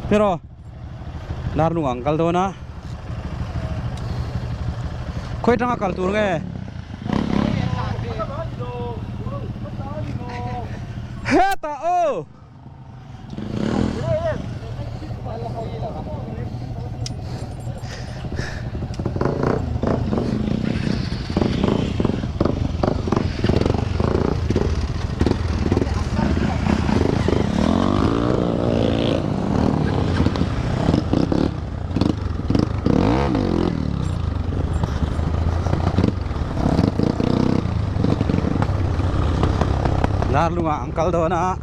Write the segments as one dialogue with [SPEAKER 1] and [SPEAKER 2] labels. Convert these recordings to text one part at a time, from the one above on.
[SPEAKER 1] Tiraw Darlung ang kal dawn a khawi atanga kal tur nge hetah aw. Darlungah an kal dawn a.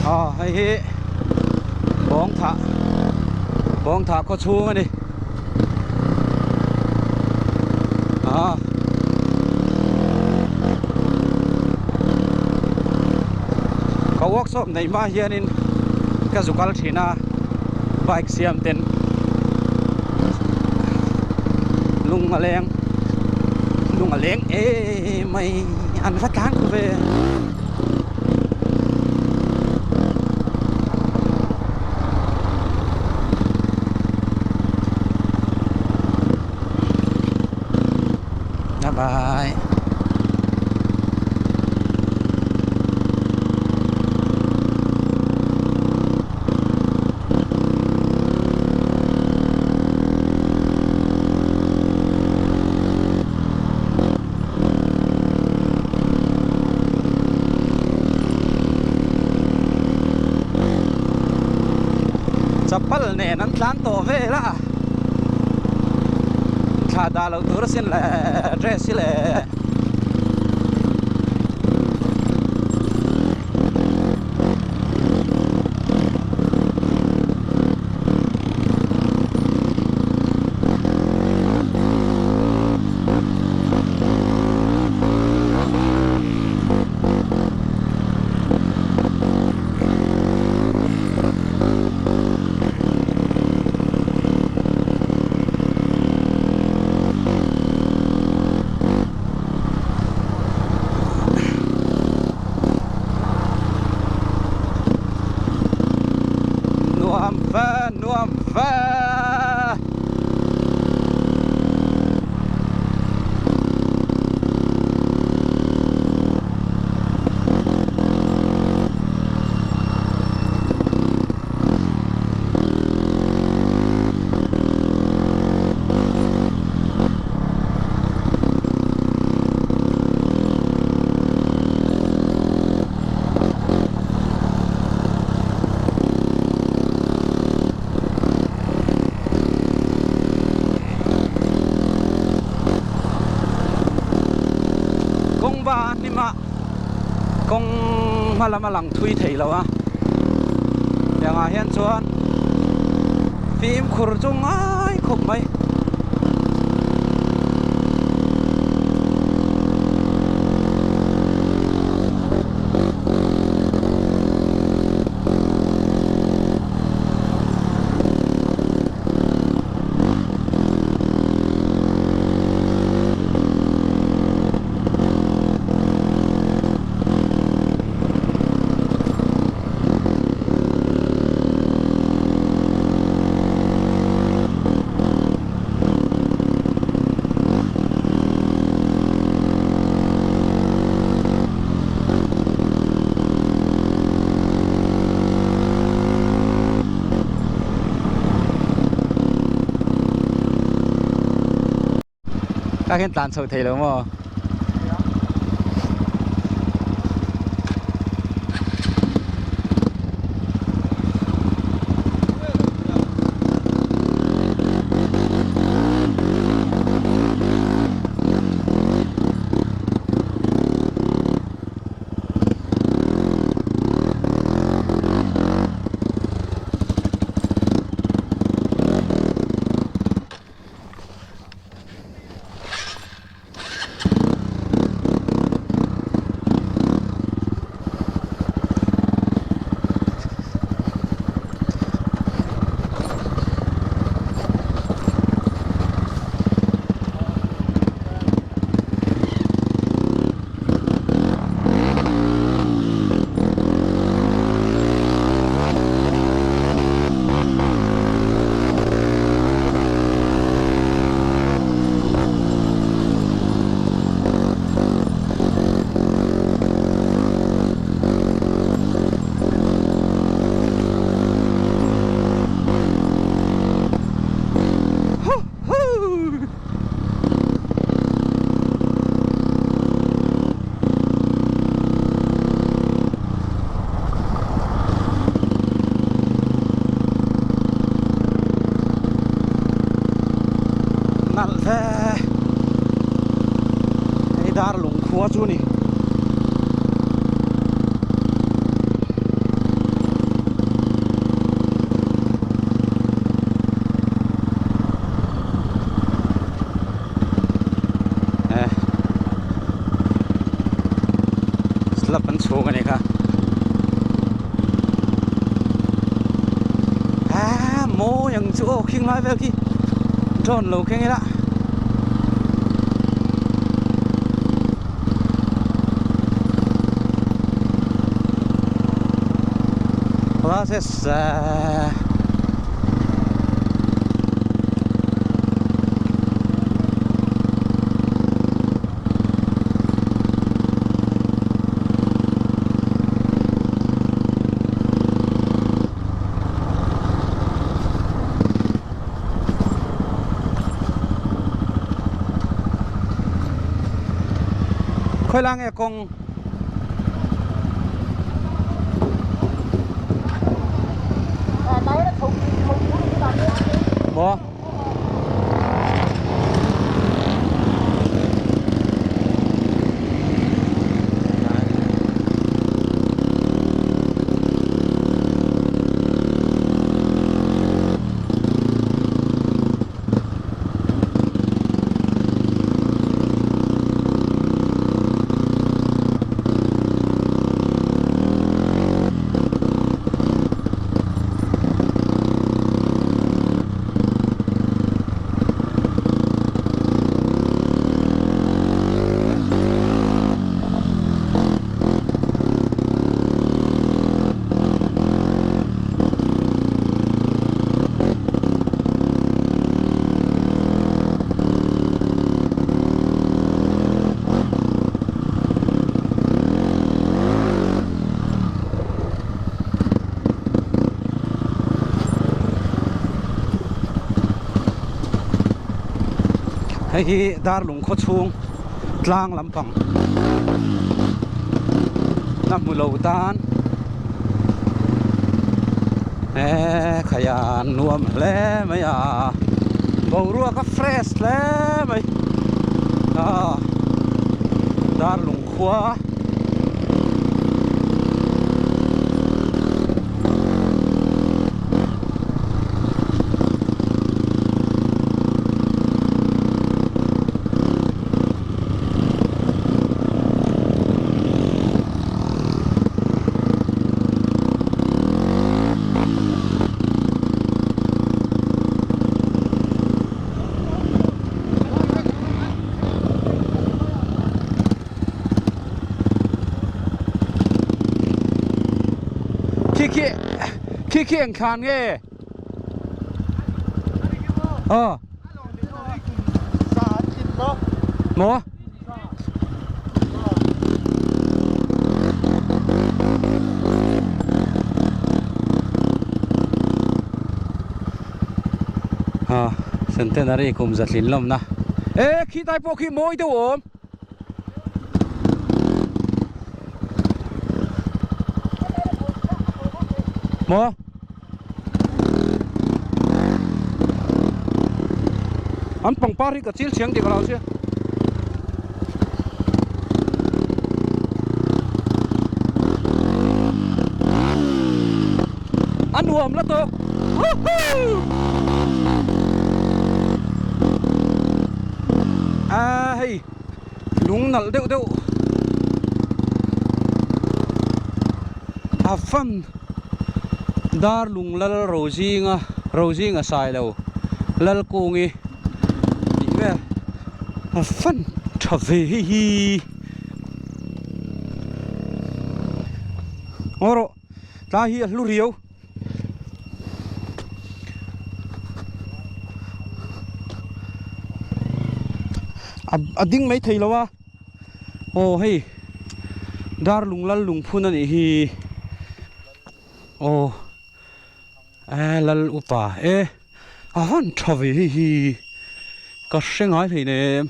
[SPEAKER 1] Aw hei hi bawng thah bawng thah khaw chhung a ni ah. Ka workshop neih hma hianin ka zu kal thin a bike siam ten lung a leng lung a leng em mai an va tlang khu ve. Bye bye. Chapal nen an tlan tawh vel a. Thla dah loh tur asin le dress hi le. Nuam ve nuam ve. Kawng va a hnim a kawng hma lam a lang thui thei lo a tiang ah hian chuan fimkhur chu ngai khawp mai. Ka hian tlan chho thei lo maw? mawi ang chu aw khing lai vel khi drone lo keng ila. Classes eh. Khawi lai nge kawng Maw Hei hi Darlung khaw chhung tlang lampang a hmu lo tan eee khaia nuam hle mai a boruak a fresh hle mai aaa Darlung khua. Khi khi khi khi eng thlan nge ờ maw a centenary kum zatlin lawmna e khi tai pawh khi mawi deuh awm. Maw? An pangpar hi ka chil chiang tih ka lo hria. A nuam la tawk. Woohoo! A hei lung nalh deuh deuh a fan dar lung lal ro zinga ro zinga sai lo lal kungi tih vel a fan tha ve hei hi ngaw rawh tlai hi a hlu riau. A ding mai thei lo a aw hei dar lung lal lung phun a nih hi aw e lal upa e a han tha ve hei hi ka hre ngai hleinem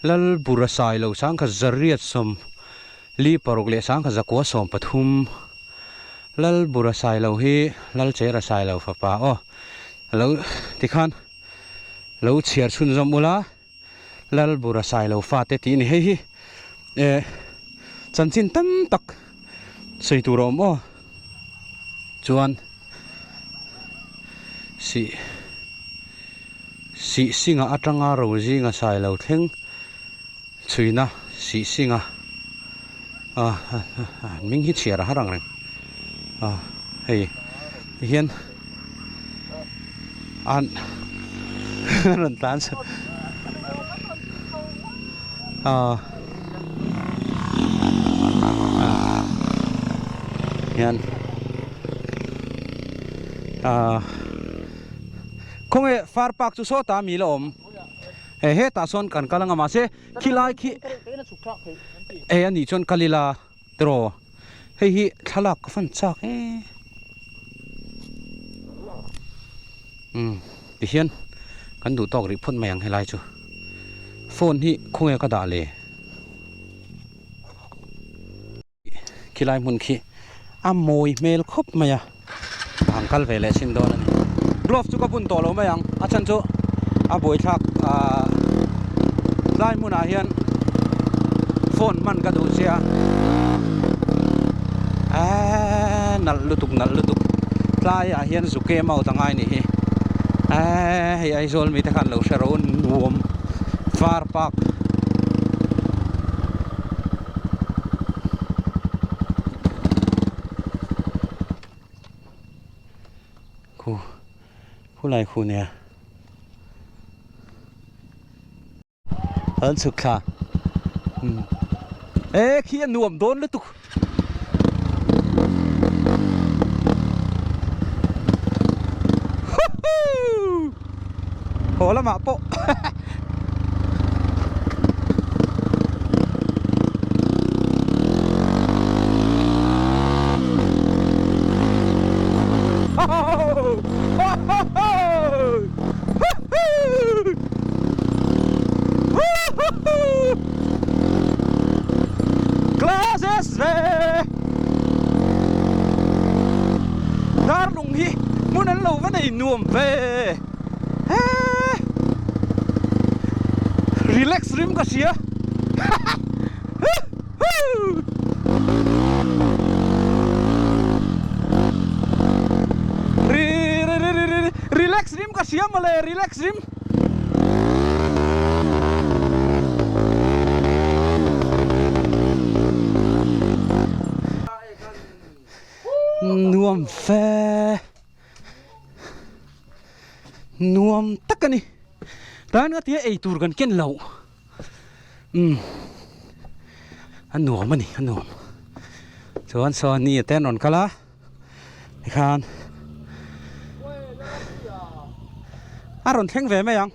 [SPEAKER 1] lal bura sai lo sangkhat zariat sawm li paruk leh sangkhat zakua sawm pathum. Lalbura Sailo hi Lalchera Sailo fapa aw lo tikhan lo chhiar chhunzawm ula Lalbura Sailo fate tih a ni hei hi eh chanchin tam tak sawi tur a awm aw chuan sih sih singa atanga Rozinga Sailo thleng Chhuina sih singa ah hming hi chhiar a har ang reng ah hei ti hian. An rawn tlan chho ah hian ah khawnge far park chu sawtah mi la awm he hetah sawn kan kal anga mahse khilai khi e anih chuan kal ila tiraw hei hi thlalak ka fan chak e umm tihian kan duh tawk rih phawt mai ang helai chu phone hi khawnge ka dah le khilai hmun khi a mawi hmel khawp mai a a han kal ve leh chin dawn a ni glove chu ka bun tawh lo mai ang a chhan chu a buaithlak ahh tlai hmunah hian phone hman ka duh sia eeee nalh lutuk nalh lutuk tlaiah hian zu kem out a ngai ni hi eeee hei Aizawl mite khan lo hre ro nuam far park. Khu khulai khu nia an chhuk thla umm e khi a nuam dawn lutuk. Haw lamah pawh Glasses ve Darlung hi hmun an lo va nei nuam ve Relax rim ka hria Relax rim ka hria mawle relax rim. Nuam fe nuam tak a ni tan nga tia ei tur kan ken loh umm a nuam a ni a nuam chuan saw ni te an rawn kal a tikhan a rawn thleng ve mai ang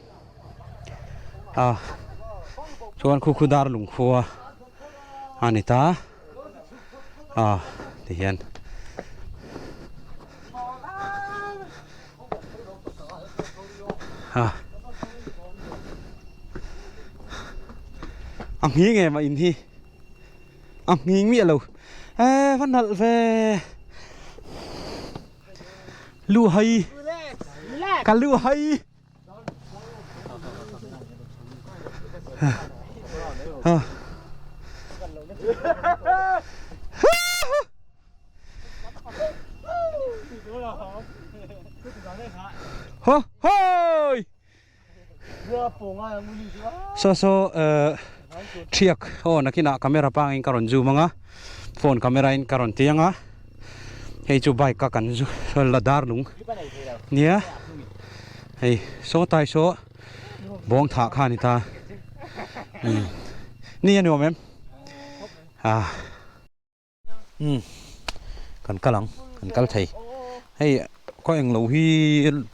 [SPEAKER 1] ah chuan khu khu dar lungkhua a ni ta. Ah ti hian ah a nghing em a in hi a nghing miah lo e va nalh ve lu hai ka lu hai. Saw saw thiak aw nakinah camera pangin ka rawn zoom anga phone camera in ka rawn ti anga hei chu bike a kan zu la dar lung nia hei saw tai saw bawng thah kha a ni ta umm ni a ni awm em ah umm kan kal ang kan kal thei hei khaw englo hi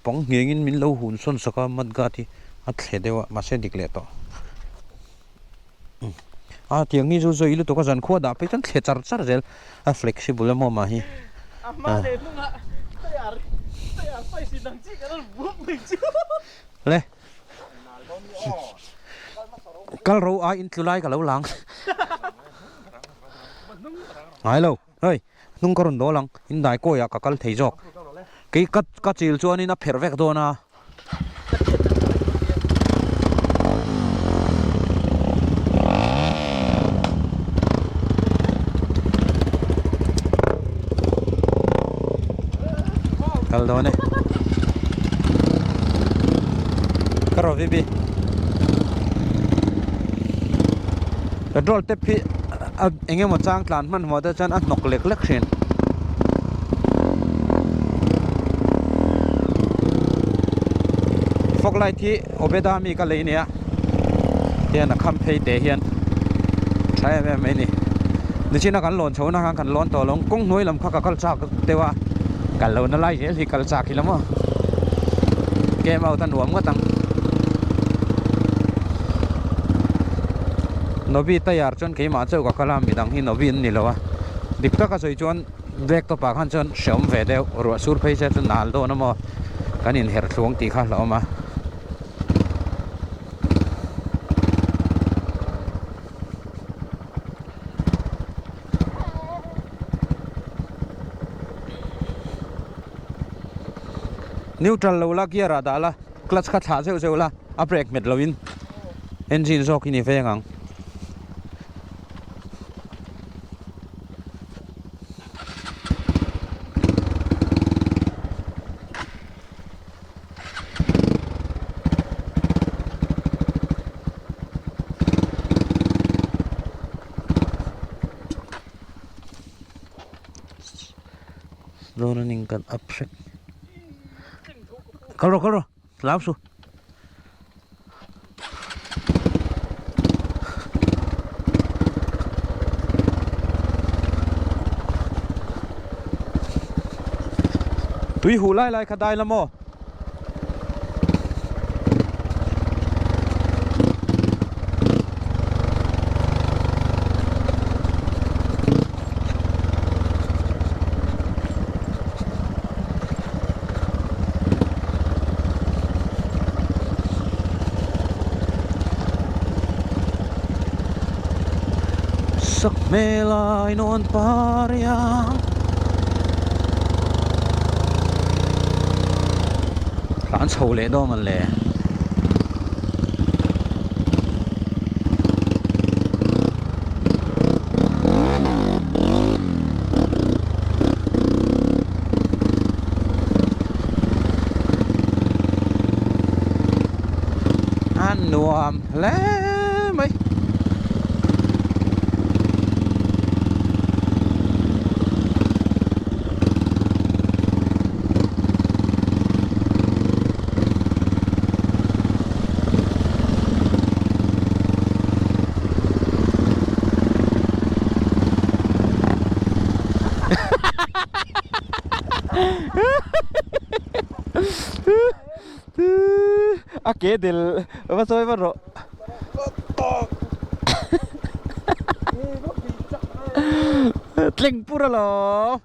[SPEAKER 1] pang ngheng in min lo hun sawn sak a mud guard hi a thle deuh a mahse a dik leh tawh. A tiang hi chu zawi lutuk a zan khua dah phei chuan thle char char zel a flexible emaw mah hi. Le kal ro ai in tlu lai ka lo lang ngai lo hei hnung ka rawn dawl ang in dai kawi ah ka kal thei zawk kei ka ka chil chuanin a pherh vek dawn a. Kal dawn e ka raw vivi petrol tap hi a eng emaw chang tlan hmanhmawh te chuan a hnawk lek lek thin. Fog light hi Obeda mi ka lei nia hian a kham phei teh hian tha em em mai ni. Nichina kan lawn chho na khan kan lawn tawh lo ang kawng hnuai lam kha ka kal chak deuh a kal lohna lai zel hi kal chak ila maw game out a nuam ngawt ang. Nobi tayar chuan keimah chauh ka kal a midang hi Nobi an ni lo a dik taka sawi chuan Black top ah khan chuan hreawm ve deuh ruah sur phei se chu nal dawn a maw kan inherh thluang tih kha hlauhawm a. Neutral lo la gear ah dah la clutch kha thlah zeuh zeuh la a brake hmet lo in engine zawk hi ni veng ang. Slow running kan up hrek kal rawh kal rawh hlau suh. Tui huh lai lai kha dai la maw? Sak hmel ai nawn par iang Tlan chho leh dawn ang le. A nuam hle mai. A ke del va sawi va rawh. Tleng pur alawm.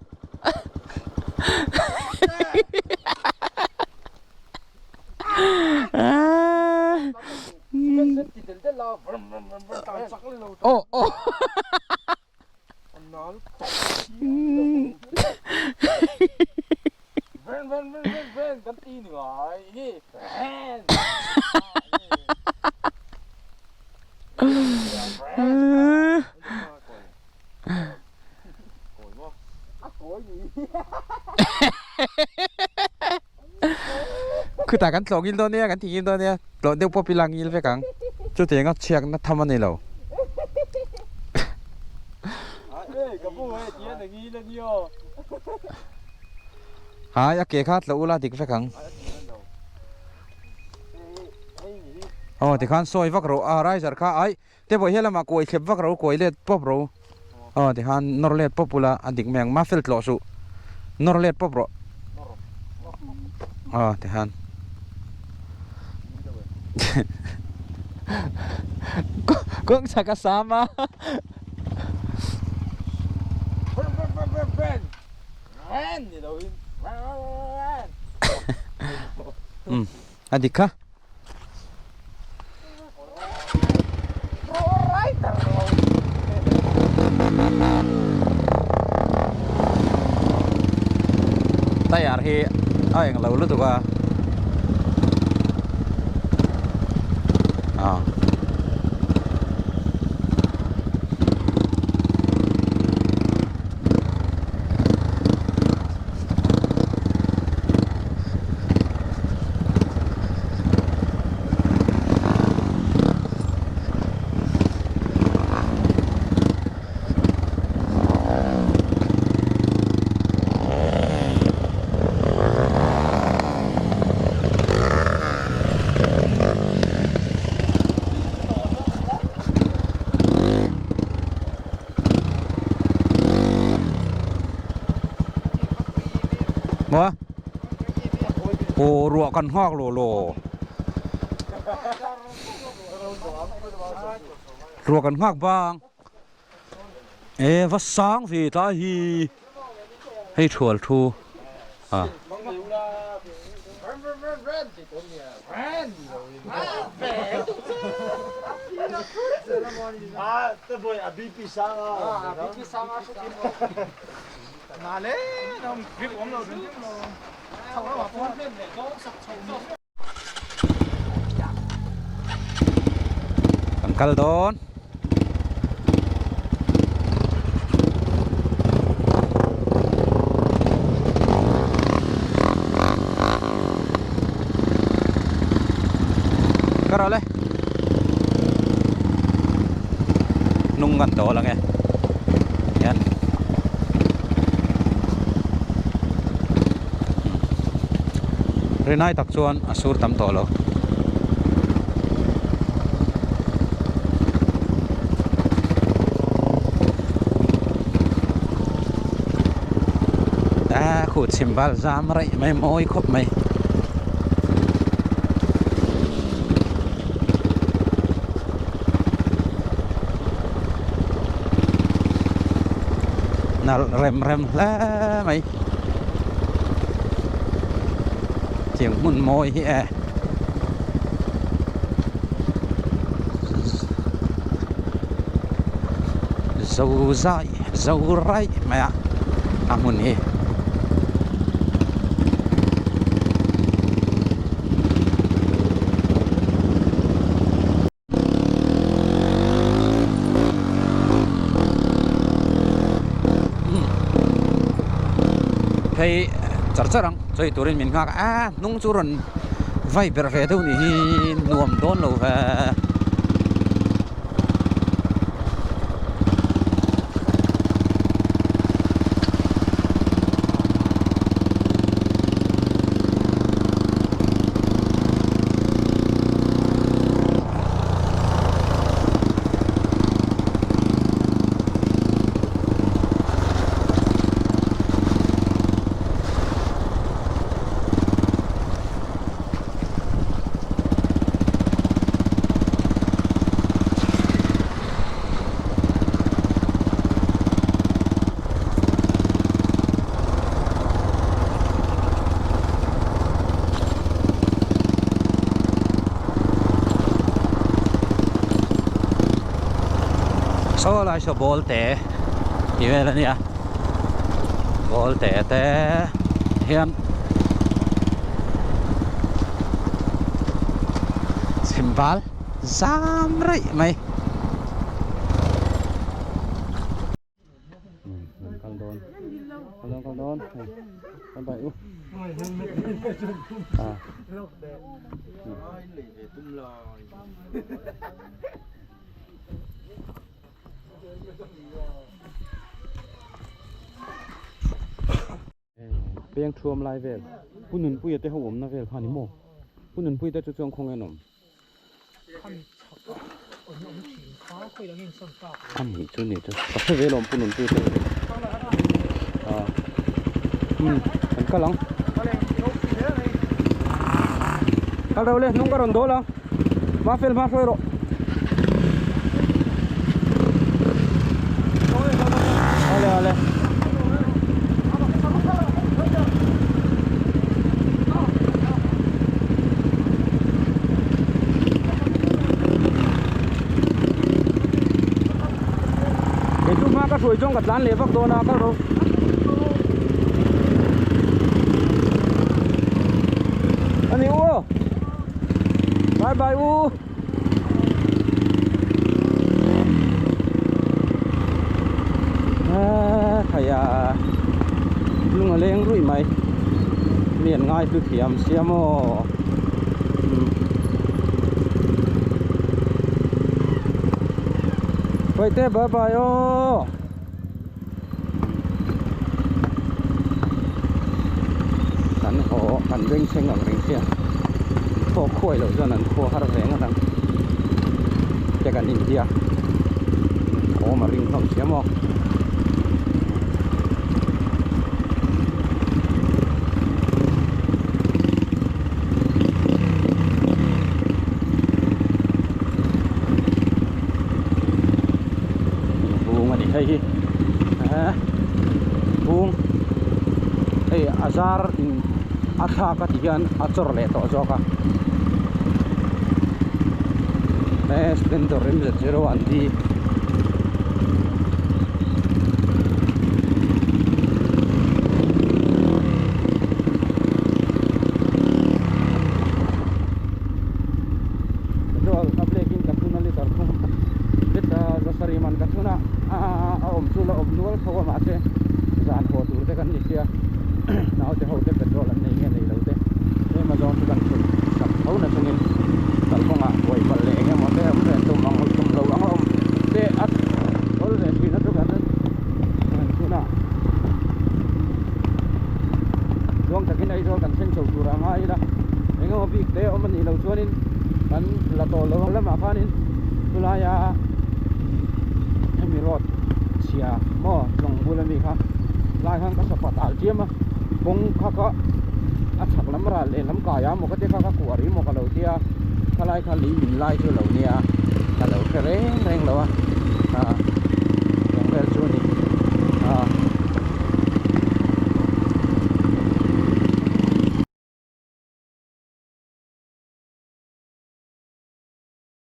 [SPEAKER 1] Aw aw. Khutah kan tlawh ngil dawn nia, kan ti ngil dawn nia, tlawh deuh pawp ila ngil vek ang. Chutianga chhiakna tham a ni lo. Hai, a ke kha tlawh ula dik vek ang. Aw tikhan sawi vak rawh a riser kha ai te pawh hian lamah kuai thlep vak ro kuai let pawp ro aw tikhan nawr let pawp ula a dik mai ang mafel tlawh suh nawr let pawp rawh aw tikhan kawng chhak a sam a. A dik kha. Tayar hi a eng lo lutuk a. Ah. Maw? Aw ruah kan nghak law law. Ruah kan nghak bang. E va sang ve tlai hi hei thual thu a. Kan kal dawn. Ka rawh le. Nung kan dawl ange. Hian. Rinai tak chuan a sur tam tawh lo. A khu chhim val zam raih mai mawi khawp mai. Nalh rem rem hle mai. Tiang hmun mawi hi e. Zo zai zo raih mai a a hmun hi. Phei char char ang chawi turin min nghak a hnung chu rawn vai ber ve deuh nih hi nuam dawn lo ve. Saw lai saw ball te tih vel a nia ball te te hian chhim val zam raih mai. Kal dawn kal dawn kal dawn bye bye u a peng thuam lai vel pu nunpuia te ho awmna vel kha ni maw pu nunpuia te chu chuan khawnge an awm. A nih chu nih chu ka hre ve lawm pu nunpui te a umm kan kal ang kal ro le hnung ka rawn dawl ang hma fel hma hruai rawh. Ale ale. Kei chu hma ka hruai chuan ka tlan leh vak dawn a kal rawh. Ani u aw. Bye bye u. Khaia lung a leng ruih mai mi an ngai hlu thiam sia maw Hruaite bye bye aw kan haw kan bengchheng ang reng sia thawk khuai loh chuan an khua har ve ngawt ang te kan inhia thawm a ring hlawm sia maw. Hei a zar in a thlak a ti hian a chawr leh tawh zawk a. He Splendor MZ01D Petrol ka black in ka thun a liter thum liter zasarih man ka thun a a awm chu la awm nual tho a mahse zan haw tur te kan ni sia naute ho te petrol an nei nge nei lo te tlem a zawng chu kan chhun sak tho na chungin kalkawngah buai palh leh eng emaw te awm ve tum ang tum lo ang a awm te a awl ve thin a chu kan han chhun a chuang takin Aizawl kan thleng chho tur a ngai ila eng emaw bik te awm a nih loh chuanin kan la tawh lo ang lamah khanin chulaia hemi road chhia maw tlawng bul ami kha lai khan ka sapat al chiam a kawng kha ka a chhak lam ral leh lam kai a maw ka tia kha ka kuah rih maw ka lo tia khalai kha lei min lai chu lo nia ka lo hre reng reng lo a ah.